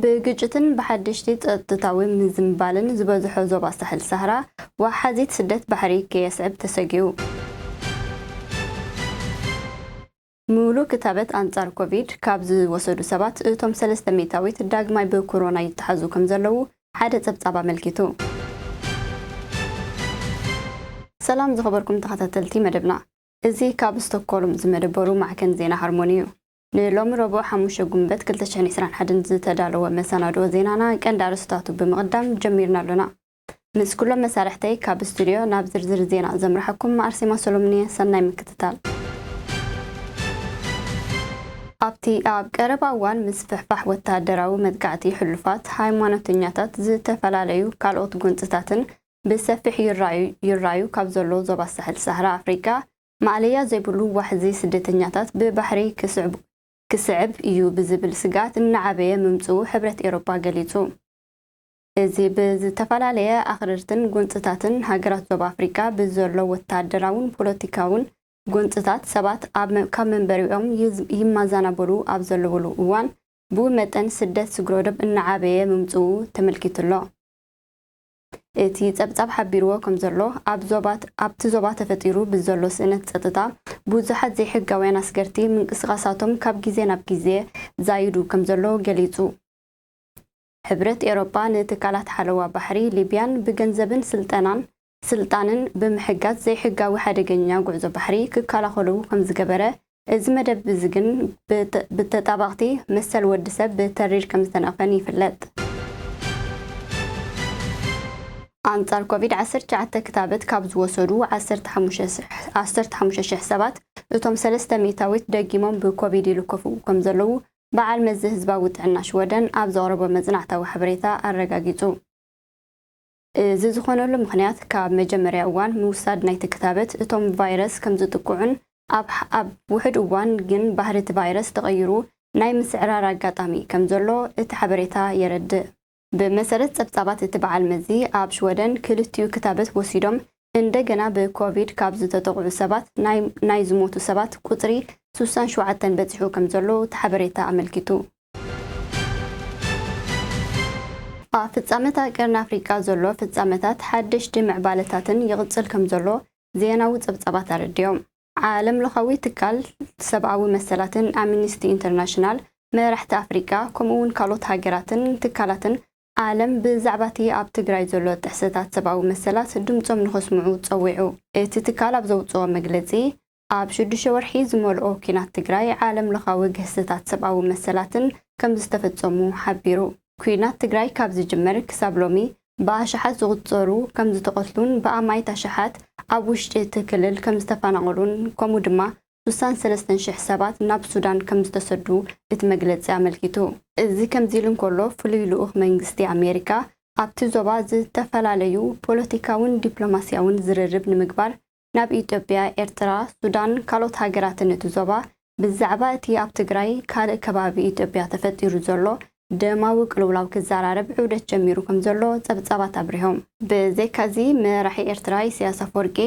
ብግጭትን ብሓደሽቲ ጸጥታዊ ምዝንባልን ዝበዝሖ ዞባ ሳሕል ሳህራ፣ ወሓዚት ስደት ባሕሪ ከየስዕብ ተሰጊኡ። ምሉእ ክታበት ኣንጻር ኮቪድ ካብ ዝወሰዱ ሰባት፣ እቶም ሰለስተ ሚእታዊት ዳግማይ ብኮሮና ይተሓዙ ከም ዘለዉ ሓደ ጸብጻብ ኣመልኪቱ። ሰላም ዝኸበርኩም ተኸታተልቲ መደብና፣ እዚ ካብ ስቶክሆልም ዝመደበሩ ማዕከን ዜና ሃርሞኒ እዩ። ንሎሚ ረቡዕ ሓሙሽተ ጉንበት ክልተ ሽሕን ዕስራን ሓደን ዝተዳለወ መሰናድኦ ዜናና ቀንዲ ኣርእስታቱ ብምቕዳም ጀሚርና ኣሎና። ምስ ኩሎም መሳርሕተይ ካብ ስቱድዮ ናብ ዝርዝር ዜና ዘምርሓኩም ኣርሴማ ሰሎሞን እየ። ሰናይ ምክትታል። ኣብቲ ኣብ ቀረባ እዋን ምስፍሕፋሕ ወተሃደራዊ መጥቃዕቲ፣ ሕሉፋት ሃይማኖተኛታት፣ ዝተፈላለዩ ካልኦት ጎንጽታትን ብሰፊሕ ይራዩ ይራዩ ካብ ዘሎ ዞባ ሳሕል ሳህራ ኣፍሪቃ፣ ማእለያ ዘይብሉ ዋሕዚ ስደተኛታት ብባሕሪ ክስዕብ ክስዕብ እዩ ብዝብል ስግኣት እናዓበየ ምምጽኡ ሕብረት ኤውሮጳ ገሊጹ። እዚ ብዝተፈላለየ ኣኽርርትን ጎንጽታትን ሃገራት ዞባ ኣፍሪቃ ብዘሎ ወተሃደራውን ፖለቲካውን ጎንጽታት፣ ሰባት ኣብ መ-፣ ካብ መንበሪኦም ይዝ-፣ ይመዛናበሉ ኣብ ዘለውሉ እዋን፣ ብኡ መጠን ስደት ስግረ ዶብ እናዓበየ ምምጽኡ ተመልኪቱ ኣሎ። እቲ ጸብጻብ ሓቢርዎ ከም ዘሎ፣ ኣብ ዞባት-፣ ኣብቲ ዞባ ተፈጢሩ ብዘሎ ስእነት ጸጥታ፣ ብዙሓት ዘይሕጋውያን ኣስገርቲ ምንቅስቓሳቶም ካብ ግዜ ናብ ግዜ ዛይዱ ከም ዘሎ ገሊጹ። ሕብረት ኤውሮጳ ንትካላት ሓለዋ ባሕሪ ሊብያን ብገንዘብን ስልጠናን፣ ስልጣንን ብምሕጋዝ ዘይሕጋዊ ሓደገኛ ጉዕዞ ባሕሪ ክከላኸሉ ከም ዝገበረ፣ እዚ መደብ እዚ ግን ብተ-፣ ብተጣባቕቲ መሰል ወዲ ሰብ ብተሪር ከም ዝተነቕፈን ይፍለጥ። ኣንጻር ኮቪድ ዓሰርተ ትሽዓተ ክታበት ካብ ዝወሰዱ ዓሰርተ ሓሙሽተ ሽሕ ሰባት፣ እቶም ሰለስተ ሚእታዊት ደጊሞም ብኮቪድ ይልከፉ ከም ዘለዉ በዓል መዚ ህዝባዊ ጥዕና ሽወደን ኣብ ዘቕረቦ መጽናዕታዊ ሓበሬታ ኣረጋጊጹ። እዚ ዝኾነሉ ምኽንያት፣ ካብ መጀመርያ እዋን ምውሳድ ናይቲ ክታበት እቶም ቫይረስ ከም ዝጥቅዑን ኣብ፣ ኣብ ውሑድ እዋን ግን ባህሪ እቲ ቫይረስ ተቐይሩ ናይ ምስዕራር ኣጋጣሚ ከም ዘሎ እቲ ሓበሬታ የረድእ። ብመሰረት ጸብጻባት እቲ በዓል መዚ፣ ኣብ ሽወደን ክልቲኡ ክታበት ወሲዶም እንደገና ብኮቪድ ካብ ዝተጠቕዑ ሰባት ናይ፣ ናይ ዝሞቱ ሰባት ቁጽሪ ስሳን ሸውዓተን በጺሑ ከም ዘሎ እቲ ሓበሬታ ኣመልኪቱ። ኣብ ፍጻመታት ቀርኒ ኣፍሪቃ ዘሎ ፍጻመታት ሓደሽቲ ምዕባለታትን ይቕጽል ከም ዘሎ ዜናዊ ጸብጻባት ኣረዲኦም። ዓለም ለኻዊ ትካል ሰብኣዊ መሰላትን ኣምኒስቲ ኢንተርናሽናል፣ መራሕቲ ኣፍሪቃ፣ ከምኡ እውን ካልኦት ሃገራትን ትካላትን ዓለም ብዛዕባ እቲ ኣብ ትግራይ ዘሎ ጥሕሰታት ሰብኣዊ መሰላት ድምጾም ንኸስምዑ ጸዊዑ። እቲ ትካል ኣብ ዘውጽኦ መግለጺ፣ ኣብ ሽዱሽተ ወርሒ ዝመልኦ ኲናት ትግራይ፣ ዓለም ለኻዊ ግህሰታት ሰብኣዊ መሰላትን ከም ዝተፈጸሙ ሓቢሩ። ኲናት ትግራይ ካብ ዝጅመር ክሳብ ሎሚ ብኣሽሓት ዝቑጸሩ ከም ዝተቐትሉን ብኣማኢት ኣሽሓት ኣብ ውሽጢ እቲ ክልል ከም ዝተፈናቐሉን፣ ከምኡ ድማ ስሳን ሰለስተን ሽሕ ሰባት ናብ ሱዳን ከም ዝተሰዱ እቲ መግለጺ ኣመልኪቱ። እዚ ከምዚ ኢሉ እንከሎ፣ ፍሉይ ልኡኽ መንግስቲ ኣሜሪካ ኣብቲ ዞባ ዝተፈላለዩ ፖለቲካውን ዲፕሎማስያውን ዝርርብ ንምግባር ናብ ኢትዮጵያ፣ ኤርትራ፣ ሱዳን፣ ካልኦት ሃገራትን እቲ ዞባ ብዛዕባ እቲ ኣብ ትግራይ ካልእ ከባቢ ኢትዮጵያ ተፈጢሩ ዘሎ ደማዊ ቅልውላው ክዘራረብ ዑደት ጀሚሩ ከም ዘሎ ጸብጻባት ኣብሪሆም። ብዘይካዚ፣ መራሒ ኤርትራ ኢሳያስ ኣፈወርቂ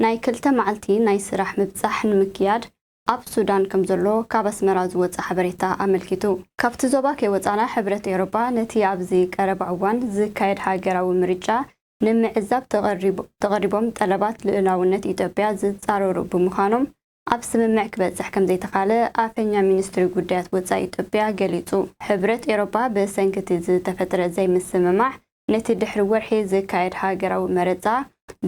ናይ ክልተ መዓልቲ ናይ ስራሕ ምብጻሕ ንምክያድ ኣብ ሱዳን ከም ዘሎ ካብ ኣስመራ ዝወጸ ሓበሬታ ኣመልኪቱ። ካብቲ ዞባ ከይወጻና፣ ሕብረት ኤውሮጳ ነቲ ኣብዚ ቀረባ እዋን ዝካየድ ሃገራዊ ምርጫ ንምዕዛብ ተቐሪቡ-፣ ተቐሪቦም ጠለባት ልኡላውነት ኢትዮጵያ ዝጻረሩ ብምዃኖም፣ ኣብ ስምምዕ ክበጽሕ ከም ዘይተኻለ ኣፈኛ ሚኒስትሪ ጉዳያት ወጻኢ ኢትዮጵያ ገሊጹ። ሕብረት ኤውሮጳ ብሰንኪ እቲ ዝተፈጥረ ዘይምስምማዕ፣ ነቲ ድሕሪ ወርሒ ዝካየድ ሃገራዊ መረጻ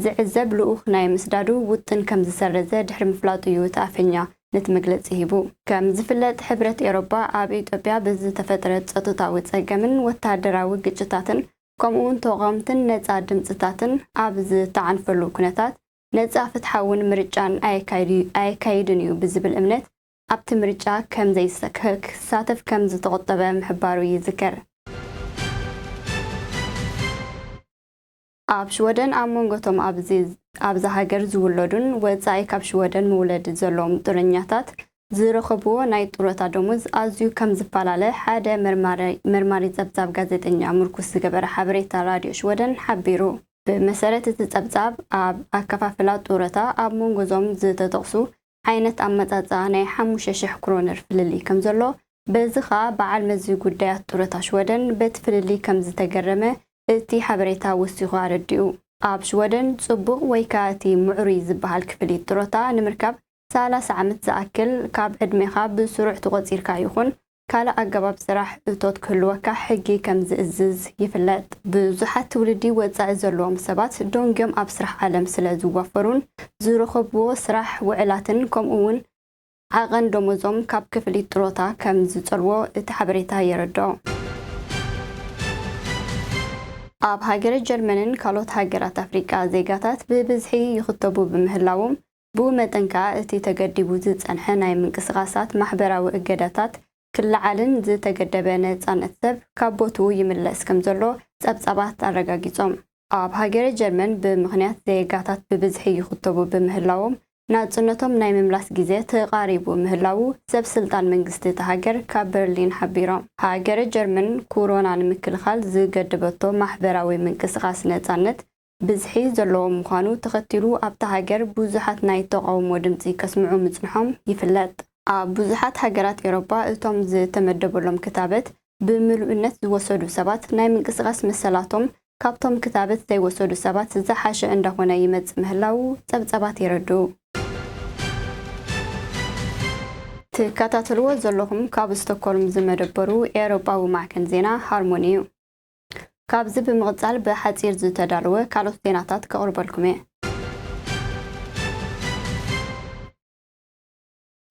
ዝዕዘብ ልኡኽ ናይ ምስዳዱ ውጥን ከም ዝሰረዘ ድሕሪ ምፍላጡ እዩ እቲ ኣፈኛ ነቲ መግለጺ ሂቡ። ከም ዝፍለጥ፣ ሕብረት ኤውሮጳ ኣብ ኢትዮጵያ ብዝተፈጥረ ጸጥታዊ ጸገምን ወተሃደራዊ ግጭታትን፣ ከምኡውን ተቓወምትን ነጻ ድምጽታትን ኣብ ዝተዓንፈሉ ኩነታት፣ ነጻ ፍትሓውን ምርጫን ኣየካይድ-፣ ኣየካይድን እዩ ብዝብል እምነት፣ ኣብቲ ምርጫ ከም ዘይሰ-፣ ከ-፣ ክሳተፍ ከም ዝተቖጠበ ምሕባሩ ይዝከር። ኣብ ሽወደን፣ ኣብ መንጎ እቶም ኣብዚ፣ ኣብዛ ሃገር ዝውለዱን ወጻኢ ካብ ሽወደን መውለዲ ዘለዎም ጡረኛታት ዝረኸብዎ ናይ ጡረታ ደሞዝ ኣዝዩ ከም ዝፈላለ ሓደ መርማሪ፣ መርማሪ ጸብጻብ ጋዜጠኛ ምርኩስ ዝገበረ ሓበሬታ ራድዮ ሽወደን ሓቢሩ። ብመሰረት እቲ ጸብጻብ፣ ኣብ ኣከፋፍላ ጡረታ ኣብ መንጎ እዞም ዝተጠቕሱ ዓይነት ኣመጻጽኣ ናይ ሓሙሽተ ሽሕ ክሮነር ፍልልይ ከም ዘሎ በዚ ኸኣ በዓል መዚ ጉዳያት ጡረታ ሽወደን በቲ ፍልልይ ከም ዝተገረመ እቲ ሓበሬታ ወሲኹ ኣረዲኡ። ኣብ ሽወደን ጽቡቕ ወይ ከኣ እቲ ምዕሩይ ዝበሃል ክፍሊት ጡረታ ንምርካብ ሰላሳ ዓመት ዝኣክል ካብ ዕድሜኻ ብስሩዕ ተቖጺርካ ይኹን ካልእ ኣገባብ ስራሕ እቶት ክህልወካ ሕጊ ከም ዝእዝዝ ይፍለጥ። ብዙሓት ትውልዲ ወጻኢ ዘለዎም ሰባት ደንጎም ኣብ ስራሕ ዓለም ስለ ዝዋፈሩን ዝረኸብዎ ስራሕ ውዕላትን ከምኡ እውን ዓቐን ደሞዞም ካብ ክፍሊት ጥሮታ ከም ዝጸልዎ እቲ ሓበሬታ የረድኦ። ኣብ ሃገረ ጀርመንን ካልኦት ሃገራት ኣፍሪቃ ዜጋታት ብብዝሒ ይኽተቡ ብምህላዎም፣ ብኡ መጠን ከኣ እቲ ተገዲቡ ዝጸንሐ ናይ ምንቅስቓሳት ማሕበራዊ እገዳታት ክለዓልን ዝተገደበ ነጻነት ሰብ ካብ ቦትኡ ይምለስ ከም ዘሎ ጸብጻባት ኣረጋጊጾም። ኣብ ሃገረ ጀርመን ብምኽንያት ዜጋታት ብብዝሒ ይኽተቡ ብምህላዎም፣ ናጽነቶም ናይ ምምላስ ግዜ ተቓሪቡ ምህላዉ ሰብ ስልጣን መንግስቲ እታ ሃገር ካብ በርሊን ሓቢሮም። ሃገረ ጀርመን፣ ኮሮና ንምክልኻል ዝገደበቶ ማሕበራዊ ምንቅስቓስ ነጻነት ብዝሒ ዘለዎ ምዃኑ ተኸቲሉ፣ ኣብታ ሃገር ብዙሓት ናይ ተቓውሞ ድምጺ ከስምዑ ምጽንሖም ይፍለጥ። ኣብ ብዙሓት ሃገራት ኤውሮጳ፣ እቶም ዝተመደበሎም ክታበት ብምሉእነት ዝወሰዱ ሰባት ናይ ምንቅስቓስ መሰላቶም ካብቶም ክታበት ዘይወሰዱ ሰባት ዝሓሸ እንዳኾነ ይመጽእ ምህላዉ ጸብጻባት የረድኡ። ትከታተልዎ ዘለኹም ካብ ስቶኮልም ዝመደበሩ ኤውሮጳዊ ማዕከን ዜና ሃርሞኒ እዩ። ካብዚ ብምቕጻል ብሓጺር ዝተዳለወ ካልኦት ዜናታት ከቕርበልኩም እየ።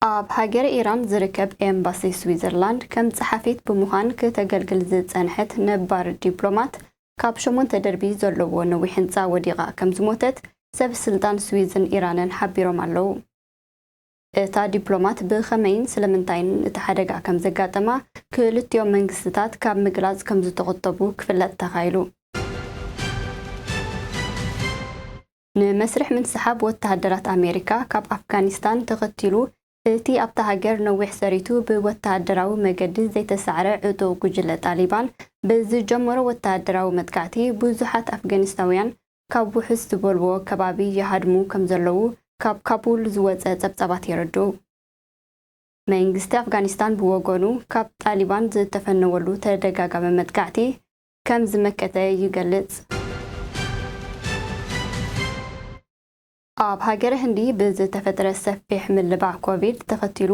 ኣብ ሃገረ ኢራን ዝርከብ ኤምባሲ ስዊዘርላንድ ከም ጸሓፊት ብምዃን ክተገልግል ዝጸንሐት ነባር ዲፕሎማት ካብ ሸሞንተ ደርቢ ዘለዎ ነዊሕ ህንጻ ወዲቓ ከም ዝሞተት ሰብ ስልጣን ስዊዝን ኢራንን ሓቢሮም ኣለዉ። እታ ዲፕሎማት ብኸመይን ስለምንታይን እቲ ሓደጋ ከም ዘጋጠማ ክልቲኦም መንግስትታት ካብ ምግላጽ ከም ዝተቖጠቡ ክፍለጥ ተኻኢሉ። ንመስርሕ ምንስሓብ ወተሃደራት ኣሜሪካ ካብ ኣፍጋኒስታን ተኸቲሉ፣ እቲ ኣብታ ሃገር ነዊሕ ሰሪቱ ብወተሃደራዊ መገዲ ዘይተሳዕረ ዕጡቕ ጉጅለ ጣሊባን ብዝጀመሮ ወተሃደራዊ መጥቃዕቲ ብዙሓት ኣፍጋኒስታውያን ካብ ውሑስ ዝበልዎ ከባቢ ይሃድሙ ከም ዘለዉ ካብ ካቡል ዝወጸ ጸብጻባት የረድኡ። መንግስቲ ኣፍጋኒስታን ብወገኑ፣ ካብ ጣሊባን ዝተፈነወሉ ተደጋጋሚ መጥቃዕቲ ከም ዝመከተ ይገልጽ። ኣብ ሃገረ ህንዲ ብዝተፈጥረ ሰፊሕ ምልባዕ ኮቪድ ተኸቲሉ፣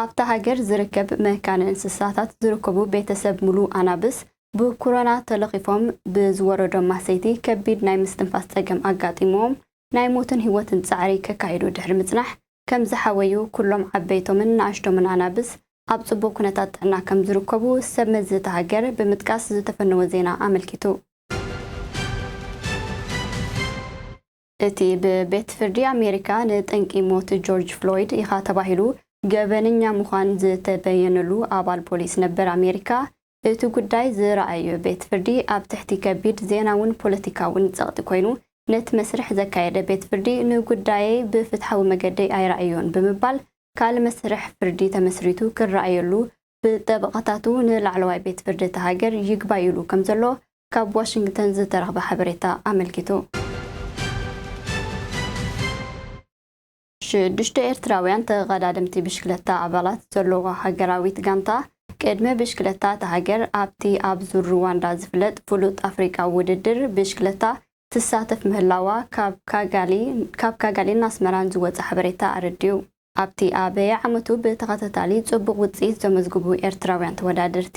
ኣብታ ሃገር ዝርከብ መካነ እንስሳታት ዝርከቡ ቤተሰብ ሙሉ ኣናብስ ብኮሮና ተለኺፎም ብዝወረዶም ማህሰይቲ ከቢድ ናይ ምስትንፋስ ጸገም ኣጋጢምዎም ናይ ሞትን ህይወትን ጻዕሪ ከካይዱ ድሕሪ ምጽናሕ፣ ከም ዝሓወዩ ኩሎም ዓበይቶምን ንኣሽቶምን ኣናብስ ኣብ ጽቡቕ ኩነታት ጥዕና ከም ዝርከቡ ሰብ መዚ እታ ሃገር ብምጥቃስ ዝተፈነወ ዜና ኣመልኪቱ። እቲ ብቤት ፍርዲ ኣሜሪካ ንጠንቂ ሞት ጆርጅ ፍሎይድ ኢኻ ተባሂሉ ገበነኛ ምዃን ዝተበየነሉ ኣባል ፖሊስ ነበር ኣሜሪካ፣ እቲ ጉዳይ ዝረኣዮ ቤት ፍርዲ ኣብ ትሕቲ ከቢድ ዜናውን ፖለቲካውን ጸቕጢ ኮይኑ፣ ነቲ መስርሕ ዘካየደ ቤት ፍርዲ ንጉዳየይ ብፍትሓዊ መገዲ ኣይረኣዮን ብምባል ካልእ መስርሕ ፍርዲ ተመስሪቱ ክረኣየሉ ብጠበቓታቱ ንላዕለዋይ ቤት ፍርዲ እታ ሃገር ይግባይ ኢሉ ከም ዘሎ ካብ ዋሽንግተን ዝተረኽበ ሓበሬታ ኣመልኪቱ። ሽዱሽተ ኤርትራውያን ተቐዳደምቲ ብሽክለታ ኣባላት ዘለዋ ሃገራዊት ጋንታ ቅድመ ብሽክለታ እታ ሃገር ኣብቲ ኣብ ዙር ሩዋንዳ ዝፍለጥ ፍሉጥ ኣፍሪቃዊ ውድድር ብሽክለታ ትሳተፍ ምህላዋ ካብ ካጋሊ፣ ካብ ካጋሊን ኣስመራን ዝወጸ ሓበሬታ ኣረዲኡ። ኣብቲ ኣብ በየዓመቱ ብተኸታታሊ ጽቡቕ ውጽኢት ዘመዝግቡ ኤርትራውያን ተወዳደርቲ፣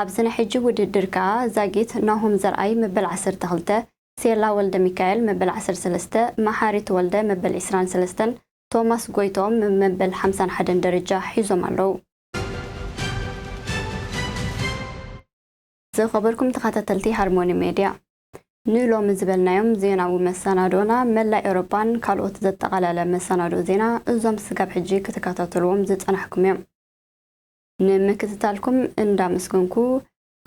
ኣብዚ ናይ ሕጂ ውድድር ከኣ ዛጊት ናሆም ዘርኣይ መበል ዓሰርተ ክልተ፣ ሴላ ወልደ ሚካኤል መበል ዓሰርተ ሰለስተ፣ መሓሪ ተወልደ መበል ዕስራን ሰለስተን፣ ቶማስ ጎይቶም መበል ሓምሳን ሓደን ደረጃ ሒዞም ኣለዉ። ዝኸበርኩም ተኸታተልቲ ሃርሞኒ ሜድያ፣ ንሎሚ ዝበልናዮም ዜናዊ መሰናዶና መላእ ኤውሮጳን ካልኦት ዘጠቓለለ መሰናዶ ዜና፣ እዞም ስጋብ ሕጂ ክትከታተልዎም ዝጸናሕኩም እዮም። ንምክትታልኩም እንዳመስገንኩ፣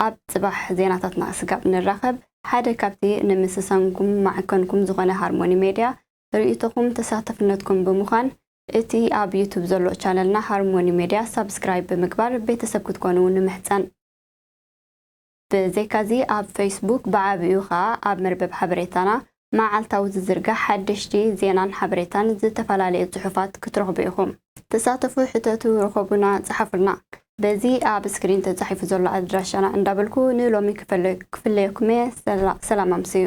ኣብ ጽባሕ ዜናታትና ስጋብ ንራኸብ፣ ሓደ ካብቲ ንምስሳንኩም ማዕከንኩም ዝኾነ ሃርሞኒ ሜድያ ርእይቶኹም ተሳተፍነትኩም ብምዃን፣ እቲ ኣብ ዩቱብ ዘሎ ቻነልና ሃርሞኒ ሜድያ ሳብስክራይብ ብምግባር ቤተሰብ ክትኮኑ ንምሕጸን። ብዘይካዚ ኣብ ፌስቡክ ብዓቢኡ ኸኣ ኣብ መርበብ ሓበሬታና መዓልታዊ ዝዝርጋሕ ሓደሽቲ ዜናን ሓበሬታን ዝተፈላለየ ጽሑፋት ክትረኽቡ ኢኹም። ተሳተፉ፣ ሕተቱ፣ ርኸቡና፣ ጸሓፉልና። በዚ ኣብ ስክሪን ተጻሒፉ ዘሎ ኣድራሻና እንዳበልኩ ንሎሚ ክፍለ- ክፍለየኩም እየ። ሰላ- ሰላም ኣምስዩ።